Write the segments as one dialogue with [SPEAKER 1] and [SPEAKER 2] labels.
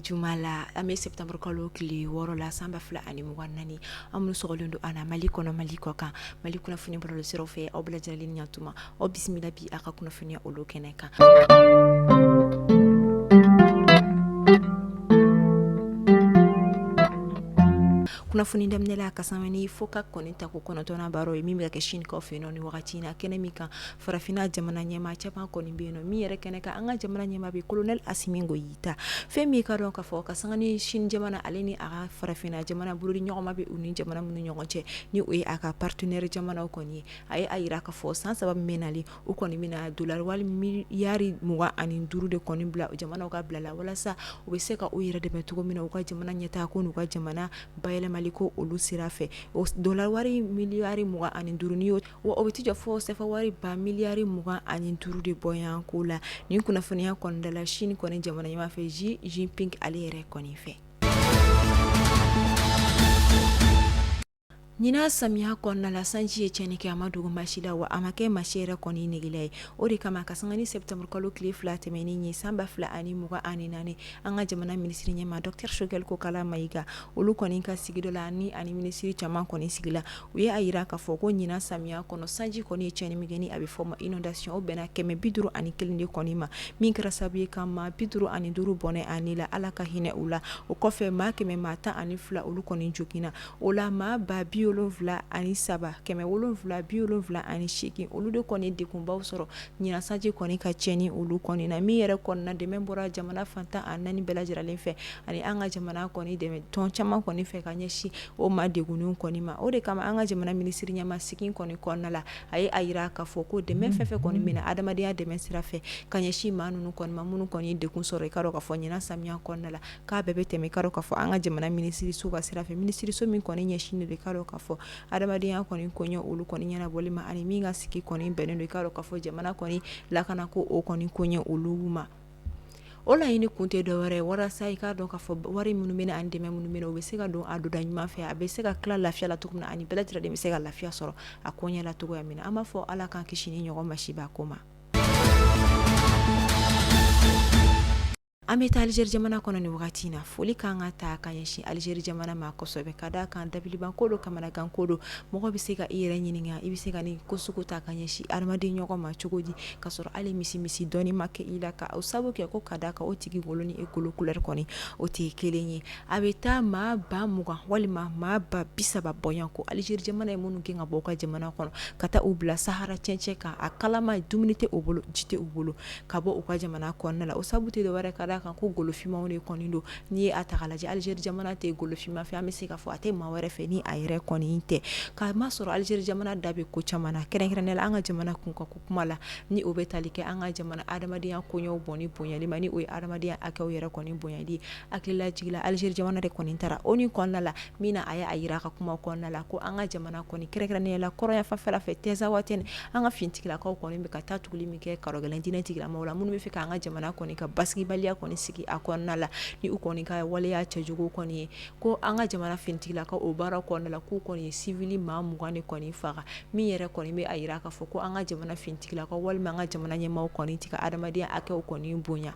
[SPEAKER 1] juma la, an bɛ septembre kalo tile 6 la san 2024. Aw minnu sɔgɔlen don an na Mali kɔnɔ, Mali kɔ kan, Mali kunnafoni bɔlɔlɔsiraw fɛ, aw bɛɛ lajɛlen ni ɲantuma, aw bisimila bi a ka kunnafoniya olu kɛnɛ kan. Kunnafoni daminɛ la ka sanga ni FOCAC kɔni tako kɔnɔntɔnnan baaraw ye min bɛ ka kɛ Sinikaw fɛ yen nɔ ni wagati in na, kɛnɛ min kan farafinna jamana ɲɛmaa caman kɔni bɛ yen nɔ, min yɛrɛ kɛnɛ kan an ka jamana ɲɛmaa bɛ Colonel Assimi Goïta. Fɛn min ka dɔn k'a fɔ ka sanga ni Chine jamana ale ni a ka farafinna jamana bolodi ɲɔgɔnma bɛ u ni jamana minnu ɲɔgɔn cɛ, ni o ye a ka partenaire jamanaw kɔni ye, a ye a jira k'a fɔ san 3 min bɛ nalen, u kɔni bɛna dollar wari miliyari 25 de kɔni bila jamanaw ka bila la walasa u bɛ se ka u yɛrɛ dɛmɛ cogo min na u ka jamana ɲɛtaa ko n'u ka jamana bayɛlɛmali ko olu sira fɛ. O dollar wari miliyari 25 ni wa o bɛ t'i jɔ fo sefa wari ba miliyari 25 de bɔɲɔgɔnko la. Nin kunnafoniya kɔni dala Chine kɔni jamana ɲɛmaa fɛ Xi Jinping ale yɛrɛ kɔni fɛ. Ɲinan samiya kɔnɔna la, sanji ye tiɲɛni kɛ, a ma dogo maa si la, wa a ma kɛ maa si yɛrɛ kɔni negela ye. O de kama ka sanga ni septembre kalo tile 2 tɛmɛnen ye san 2024, an ka jamana minisiri ɲɛmaa Docteur Choguel Kokalla Maïga, olu kɔni ka sigi dɔ la ni ani minisiri caman kɔni sigila, u ye a jira k'a fɔ ko ɲinan samiya kɔnɔ, sanji kɔni ye tiɲɛni min kɛ, ni a bɛ fɔ ma inondation, o bɛnna 501 de kɔni ma, min kɛra sababu ye ka maa 55 bɔnɛ a ni la, Ala ka hinɛ u la. O kɔfɛ, maa 100 maa 12 olu kɔni joginna. O la maa 73 778 olu de kɔni degunbaw sɔrɔ ɲinan sanji kɔni ka tiɲɛni olu kɔni na, min yɛrɛ kɔnɔna dɛmɛ bɔra jamana fan 14 bɛɛ lajɛlen fɛ ani an ka jamana kɔni dɛmɛ tɔn caman kɔni fɛ ka ɲɛsin o maa degunnenw kɔni ma. O de kama an ka jamana minisiri ɲɛmaa sigi kɔni kɔnɔna la, a ye a jira k'a fɔ ko dɛmɛ fɛn fɛn kɔni bɛ na adamadenya dɛmɛ sira fɛ ka ɲɛsin maa ninnu kɔni ma, minnu kɔni ye degun sɔrɔ, i k'a dɔn k'a fɔ ɲinan samiya kɔnɔna la, k'a bɛɛ bɛ tɛmɛ i k'a dɔn k'a fɔ an ka jamana minisiriso ka sira fɛ, minisiriso min kɔni ɲɛsinnen don i k'a dɔn k'a fɔ adamadenya kɔni koɲɛ olu kɔni ɲɛnabɔli ma, ani min ka sigi kɔni bɛnnen don i k'a dɔn k'a fɔ jamana kɔni lakana ko o kɔni koɲɛ olu ma. O laɲini kun tɛ dɔwɛrɛ ye walasa i k'a dɔn k'a fɔ wari minnu bɛ na ani dɛmɛ minnu bɛ na, u bɛ se ka don a donda ɲuman fɛ, a bɛ se ka tila lafiya la cogo min na, ani bɛɛ lajɛlen bɛ se ka lafiya sɔrɔ a koɲɛ la cogoya min na. An b'a fɔ Ala k'an kisi nin ɲɔgɔn masiba ko ma. An bɛ taa Algérie jamana kɔnɔ nin wagati in na. Foli kan ka ta ka ɲɛsin Algérie jamana ma kosɛbɛ, ka d'a kan dabaliban ko don, kamanagan ko don. Mɔgɔ bɛ se ka i yɛrɛ ɲininka, i bɛ se ka nin ko sugu ta ka ɲɛsin adamaden ɲɔgɔn ma cogo di, ka sɔrɔ hali misi misi dɔɔni ma kɛ i la, ka o sababu kɛ ko ka d'a kan o tigi golo ni e golo couleur kɔni o tɛ kelen ye. A bɛ taa maa 20,000 walima maa 30,000 bɔɲɔgɔnko Algérie jamana ye minnu gɛn ka bɔ u ka jamana kɔnɔ ka taa u bila Sahara cɛncɛn kan, a kalama dumuni tɛ u bolo, ji tɛ u bolo, ka bɔ u ka jamana kɔnɔna la. O sababu tɛ dɔwɛrɛ ka d'a kan ko golofinmanw de kɔni don. N'i ye a ta k'a lajɛ, Algérie jamana tɛ golofinman fɛ, an bɛ se k'a fɔ a tɛ maa wɛrɛ fɛ ni a yɛrɛ kɔni tɛ, k'a masɔrɔ Algérie jamana da bɛ ko caman na, kɛrɛnkɛrɛnnenya la an ka jamana kunkan ko kuma la, ni o bɛ tali kɛ an ka jamana adamadenya koɲɛw bɔnni bonyali ma, ni o ye adamadenya hakɛw yɛrɛ kɔni bonyali ye. Hakililajigin la, Algérie jamana de kɔni taara ONU kɔnɔna la, min na a ye a jira a ka kuma kɔnɔna la ko an ka jamana kɔni kɛrɛnkɛrɛnnenya la kɔrɔnyanfanfɛla fɛ Tinzawatɛni, an ka finitigilakaw kɔni bɛ ka taa tuguli min kɛ karɔgɛlɛn diinɛ tigilamaw la, minnu bɛ fɛ k'an ka jamana kɔni ka basigibaliya kɔni sigi a kɔnɔna la, ni u kɔni ka waleya cɛjugu kɔni ye, ko an ka jamana finitigilakaw o baara kɔnɔna la, k'u kɔni ye civil maa 20 de kɔni faga, min yɛrɛ kɔni bɛ a jira k'a fɔ ko an ka jamana finitigilakaw walima an ka jamana ɲɛmaaw kɔni tɛ ka adamadenya hakɛw kɔni bonya.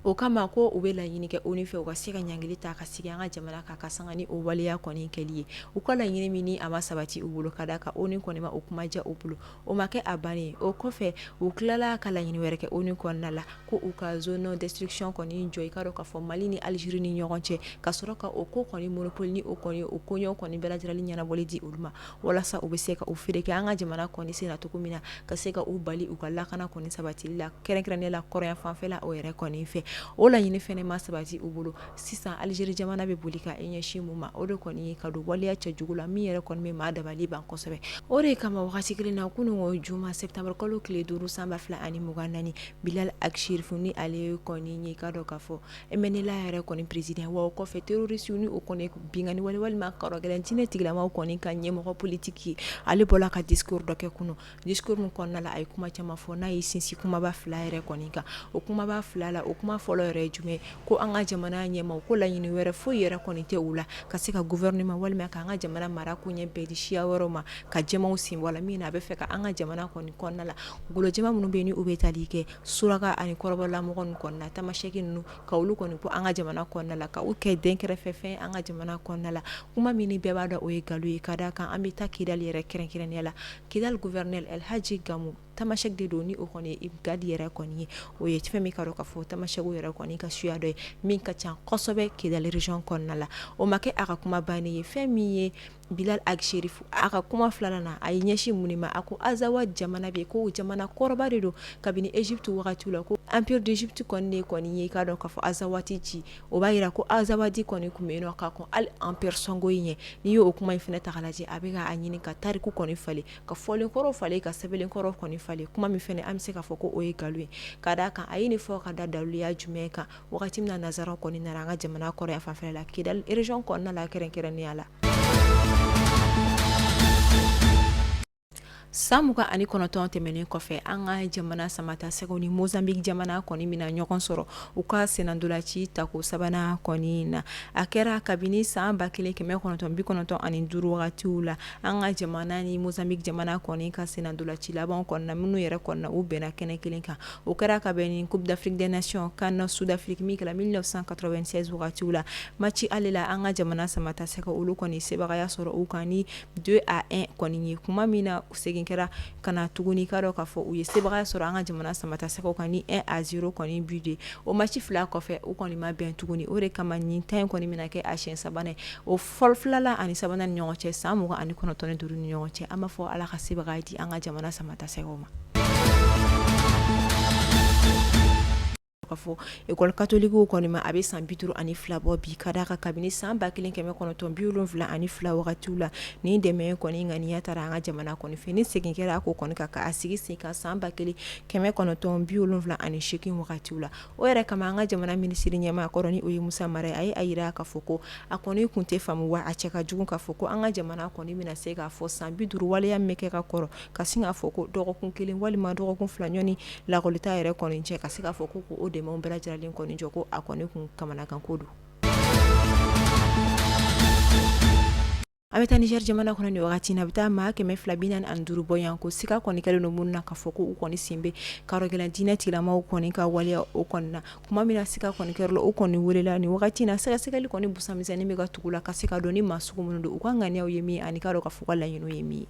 [SPEAKER 1] O kama ko u bɛ laɲini kɛ ONU fɛ, u ka se ka ɲangili ta ka sigi an ka jamana kan ka sanga ni o waleya kɔni kɛli ye. U ka laɲini min ni a ma sabati u bolo, ka d'a kan ONU kɔni ma o kuma diya u bolo, o ma kɛ a bannen ye. O kɔfɛ, u tilala ka laɲini wɛrɛ kɛ ONU kɔnɔna la, ko u ka zone destruction kɔni jɔ, i k'a dɔn k'a fɔ Mali ni Algérie ni ɲɔgɔn cɛ, ka sɔrɔ ka o ko kɔni monopole ni o kɔni o koɲɛw kɔni bɛɛ lajɛlen ɲɛnabɔli di olu ma, walasa u bɛ se ka u fereke an ka jamana kɔni sen na cogo min na, ka se ka u bali u ka lakana kɔni sabatili la, kɛrɛnkɛrɛnnenya la kɔrɔn fanfɛla o yɛrɛ kɔni fɛ. O laɲini fɛnɛ ma sabati u bolo. Sisan Algérie jamana bɛ boli ka i ɲɛsin mun ma? O de kɔni ye ka don waleya cɛjugu la, min yɛrɛ kɔni bɛ maa dabali ban kosɛbɛ. O de kama wagati kelen na, kunun juma septembre kalo tile 5 san 2024, Bilal Ag Acherif ni ale kɔni ye, i k'a dɔn k'a fɔ MNLA yɛrɛ kɔni président, wa o kɔfɛ terroriste ni o kɔni binkanni wale walima karɔgɛlɛn diinɛ tigilamaw kɔni ka ɲɛmɔgɔ politique ye, ale bɔla ka discours dɔ kɛ kunun. Discours min kɔnɔna la, a ye kuma caman fɔ, n'a y'i sinsin kumaba fila yɛrɛ kɔni kan. O kumaba fila la, o kuma fɔlɔ yɛrɛ ye jumɛn ko an ka jamana ɲɛmaaw ko laɲini wɛrɛ foyi yɛrɛ kɔni tɛ u la ka se ka gouvernement walima k'an ka jamana mara koɲɛ bɛɛ di siya wɛrɛw ma ka jɛmanw sen bɔ a la min na a bɛ fɛ ka an ka jamana kɔni kɔnɔna la golo jɛman minnu bɛ yen ni u bɛ tali kɛ suraka ani kɔrɔbɔlamɔgɔ ninnu kɔnɔna tamasɛki ninnu ka olu kɔni bɔ an ka jamana kɔnɔna la ka u kɛ dɛnkɛrɛfɛfɛn an ka jamana kɔnɔna la kuma min ni bɛɛ b'a dɔn o ye nkalon ye ka d'a kan an bɛ taa Kidali yɛrɛ kɛrɛnkɛrɛnnenya la Kidali gouverneur Elhaji Gamu tamasɛki de don ni o kɔni ye Imgad yɛrɛ kɔni ye o ye fɛn min ka dɔn k'a fɔ tamasɛkiw yɛrɛ kɔni ka suya dɔ ye min ka ca kosɛbɛ Kidali région kɔnɔna la o ma kɛ a ka kuma bannen ye fɛn min ye Bilal Ag Cherif a ka kuma filanan na a ye ɲɛsin mun ma a ko Azawad jamana bɛ ko jamana kɔrɔba de don kabini Egypte wagati la ko Empire d'Égypte kɔni de kɔni ye i k'a dɔn k'a fɔ Azawad ci o b'a jira ko Azawad kɔni tun bɛ yen nɔ ka kɔn hali Empire Sɔngoyi ɲɛ n'i y'o kuma in fana ta k'a lajɛ a bɛ k'a ɲini ka tariku kɔni falen ka fɔlen kɔrɔ falen ka sɛbɛnlen kɔrɔ kɔni falen kuma min fana an bɛ se k'a fɔ ko o ye nkalon ye ka d'a kan a ye nin fɔ ka da daluya jumɛn kan wagati min na nansaraw kɔni nana an ka jamana kɔrɔ yan fanfɛla la Kidali région kɔnɔna la kɛrɛnkɛrɛnnenya la. San 29 tɛmɛnen kɔfɛ an ka jamana samatasɛgɛw ni Mozambique jamana kɔni bɛna ɲɔgɔn sɔrɔ u ka sennantolaci tako sabanan kɔni na a kɛra kabini san 1995 wagatiw la an ka jamana ni Mozambique jamana kɔni ka sennantolaci laban kɔnɔna minnu yɛrɛ kɔnɔna u bɛnna kɛnɛ kelen kan o kɛra ka bɛn ni Coupe d'Afrique des Nations CAN Sud-Afrique min kɛra 1996 wagatiw la match aller la an ka jamana samatasɛgɛw olu kɔni sebagaya sɔrɔ u kan ni 2-1 kɔni ye kuma min na segin kɛra ka na tuguni k'a dɔn k'a fɔ u ye sebagaya sɔrɔ an ka jamana samatasɛgɛw kan ni 1-0 kɔni but de o match fila kɔfɛ u kɔni ma bɛn tuguni o de kama nin ta in kɔni bɛna kɛ a siɲɛ sabanan o fɔlɔ filanan ani sabanan ni ɲɔgɔn cɛ san 95 ni ɲɔgɔn cɛ an b'a fɔ Ala ka sebagaya di an ka jamana samatasɛgɛw ma. Ka fɔ école catholique kɔni ma a bɛ san 52 bɔ bi ka d'a kan kabini san 1972 wagatiw la ni dɛmɛ kɔni ŋaniya taara an ka jamana kɔni fɛ ni segin kɛra a ko kɔni kan k'a sigi sen kan san 1978 wagatiw la o yɛrɛ kama an ka jamana minisiri ɲɛmaa kɔrɔ ni o ye Musa Mara ye a ye a jira k'a fɔ ko a kɔni tun tɛ faamu wa a cɛ ka jugu k'a fɔ ko an ka jamana kɔni bɛna se k'a fɔ san 50 waleya min kɛ ka kɔrɔ ka sin k'a fɔ ko dɔgɔkun kelen walima dɔgɔkun fila ɲɔni lakɔlita yɛrɛ kɔni cɛ ka se k'a fɔ ko o dɛmɛw bɛɛ lajɛlen kɔni jɔ ko a kɔni kun kamanagan ko don. An bɛ taa Niger jamana kɔnɔ nin wagati na a bɛ taa maa 245 bɔ yan ko siga kɔni kɛlen don minnu na k'a fɔ ko u kɔni sen bɛ karɔgɛlɛn diinɛ tigilamaw kɔni ka waleya o kɔni na tuma min na siga kɔni kɛra o kɔni welela nin wagati na sɛgɛsɛgɛli kɔni busamisɛnnin bɛ ka tugu la ka se ka dɔn ni maa sugu minnu don u ka ŋaniyaw ye min ani k'a dɔn k'a fɔ u ka laɲiniw ye min ye.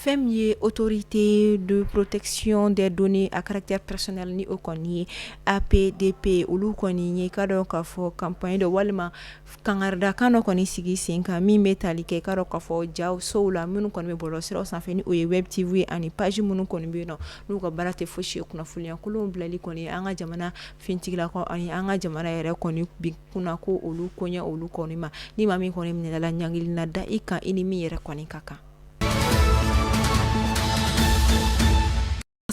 [SPEAKER 1] Fɛn min ye autorité de protection des données à caractère personnel ni o kɔni ye APDP olu kɔni ye k'a dɔn k'a fɔ campagne dɔ walima kangaridakan dɔ kɔni sigi sen kan min bɛ tali kɛ k'a dɔn k'a fɔ jaw sow la minnu kɔni bɛ bɔlɔlɔsiraw sanfɛ ni o ye web TV ye ani page minnu kɔni bɛ yen nɔ n'u ka baara tɛ fosi ye kunnafoniya kolonw bilali kɔni an ka jamana finitigilakaw ani an ka jamana yɛrɛ kɔni bi kunna ko olu koɲɛ olu kɔni ma ni maa min kɔni minɛla la ɲangili na da i kan i ni min yɛrɛ kɔni ka kan.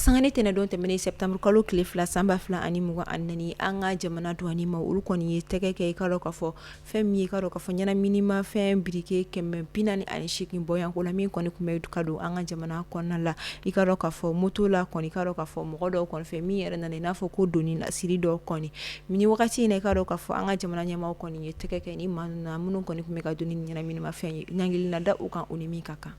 [SPEAKER 1] Sanga ni tɛnɛndon tɛmɛnen septembre kalo tile 2 san 2024 an ka jamana douane maaw olu kɔni ye tɛgɛ kɛ i k'a dɔn k'a fɔ fɛn min ye i k'a dɔn k'a fɔ ɲɛnaminimafɛn briquet 148 bɔyanko la min kɔni tun bɛ ka don an ka jamana kɔnɔna la i k'a dɔn k'a fɔ moto la kɔni i k'a dɔn k'a fɔ mɔgɔ dɔw kɔni fɛ min yɛrɛ nana i n'a fɔ ko doni lasiri dɔw kɔni Ni wagati in na i k'a dɔn k'a fɔ an ka jamana ɲɛmaaw kɔni ye tɛgɛ kɛ ni maa ninnu na minnu kɔni tun bɛ ka don ni ɲɛnaminimafɛn ye ɲangili na da u kan u ni min ka kan.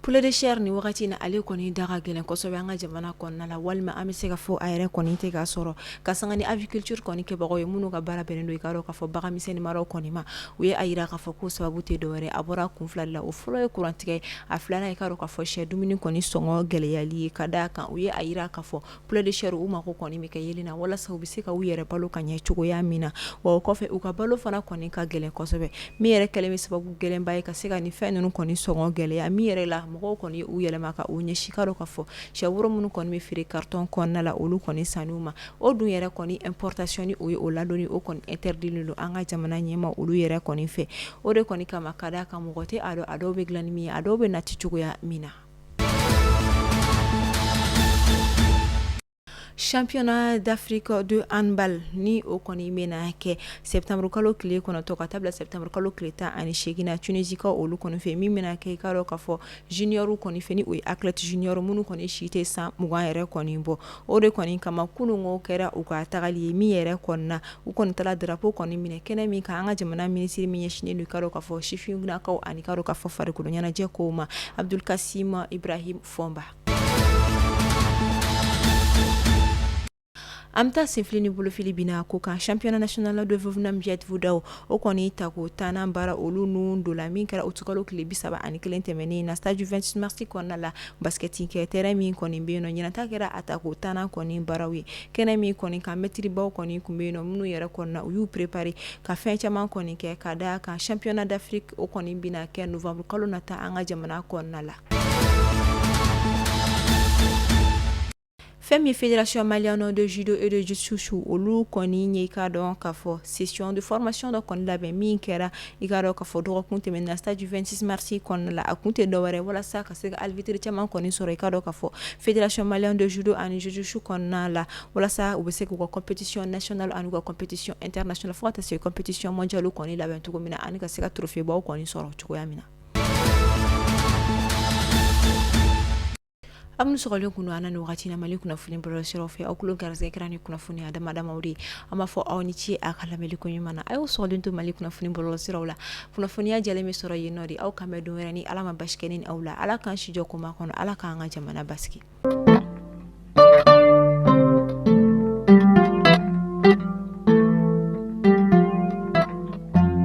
[SPEAKER 1] Poulet de chair ni wagati in na ale kɔni da ka gɛlɛn kosɛbɛ an ka jamana kɔnɔna la walima an bɛ se ka fɔ a yɛrɛ kɔni tɛ ka sɔrɔ ka sanga ni aviculture kɔni kɛbagaw ye minnu ka baara bɛnnen don i k'a dɔn k'a fɔ bagan misɛnnin maraw kɔni ma u ye a jira k'a fɔ ko sababu tɛ dɔwɛrɛ a bɔra kun fila de la o fɔlɔ ye kurantigɛ a filanan i k'a dɔn k'a fɔ sɛ dumuni kɔni sɔngɔ gɛlɛyali ye ka d'a kan u ye a jira k'a fɔ poulet de chair u mako kɔni bɛ kɛ yelen na walasa u bɛ se ka u yɛrɛ balo ka ɲɛ cogoya min na wa o kɔfɛ u ka balo fana kɔni ka gɛlɛn kosɛbɛ min yɛrɛ kɛlen bɛ sababu gɛlɛnba ye ka se ka nin fɛn ninnu kɔni sɔngɔ gɛlɛya min yɛrɛ la mɔgɔw kɔni u yɛlɛma ka u ɲɛsin k'a dɔn k'a fɔ sɛworo minnu kɔni bɛ feere carton kɔnɔna la olu kɔni sanni ma o dun yɛrɛ kɔni importation ni o ye o ladonni o kɔni interdit don an ka jamana ɲɛmaa olu yɛrɛ kɔni fɛ o de kɔni kama ka d'a kan mɔgɔ tɛ a dɔn a dɔw bɛ dilan ni min ye a dɔw bɛ nati cogoya min na. Championnat d'Afrique de handball ni o kɔni bɛna kɛ septembre kalo tile 9 ka taa bila septembre kalo tile 18 na Tunisikaw olu kɔni fɛ, min bɛna kɛ i k'a dɔn k'a fɔ junior kɔni fɛ, ni o ye athlète junior minnu kɔni si tɛ san 20 yɛrɛ kɔni bɔ. O de kɔni kama kunun kɛra u ka tagali ye, min yɛrɛ kɔnɔna u kɔni taara drapeau kɔni minɛ kɛnɛ min kan, an ka jamana minisiri min ɲɛsinnen don i k'a dɔn k'a fɔ sifinnakaw ani k'a dɔn k'a fɔ farikolo ɲɛnajɛ kow ma, Abdul Kasim Ibrahim Fɔnba. An bɛ taa senfili ni bolofili bina ko kan. Championnat national de Vovinam Viet Vo Dao, o kɔni tako 10nan baara olu ninnu don la, min kɛra utikalo tile 31 tɛmɛnen na stade du 26 mars kɔnɔna la, basket kɛ terrain min kɔni bɛ yen nɔ. Ɲinan ta kɛra a tako 10nan kɔni baaraw ye kɛnɛ min kɔni kan, mɛtiribaw kɔni tun bɛ yen nɔ, minnu yɛrɛ kɔnɔna u y'u préparer ka fɛn caman kɔni kɛ ka da kan championnat d'Afrique o kɔni bɛna kɛ novembre kalo nata an ka jamana kɔnɔna la. Fɛn min Fédération malienne de judo et de jujitsu, olu kɔni ye i k'a dɔn k'a fɔ session de formation dɔ kɔni labɛn, min kɛra i k'a dɔn k'a fɔ dɔgɔkun tɛmɛnen na stade du 26 mars kɔnɔna la. A kun tɛ dɔwɛrɛ walasa ka se ka arbitre caman kɔni sɔrɔ i k'a dɔn k'a fɔ Fédération malienne de judo ani jujitsu kɔnɔna la, walasa u bɛ se k'u ka compétition nationale ani u ka compétition internationale fo ka taa se compétition mondiale kɔni labɛn cogo min na, ani ka se ka trophée baw kɔni sɔrɔ cogoya min na. Aw minnu sɔgɔlen kun don an na nin wagati na Mali kunnafoni bɔlɔlɔsiraw fɛ, aw tulo garisɛgɛ kɛra ni kunnafoni dama damaw de ye. An b'a fɔ aw ni ce a ka lamɛnni ko ɲuman na. A y'aw sɔgɔlen to Mali kunnafoni bɔlɔlɔsiraw la, kunnafoniya jɛlen bɛ sɔrɔ yen nɔ de. Aw k'an bɛn don wɛrɛ ni Ala ma basi kɛ ne ni aw la. Ala k'an si jɔ ko makɔnɔ, Ala k'an ka jamana basigi.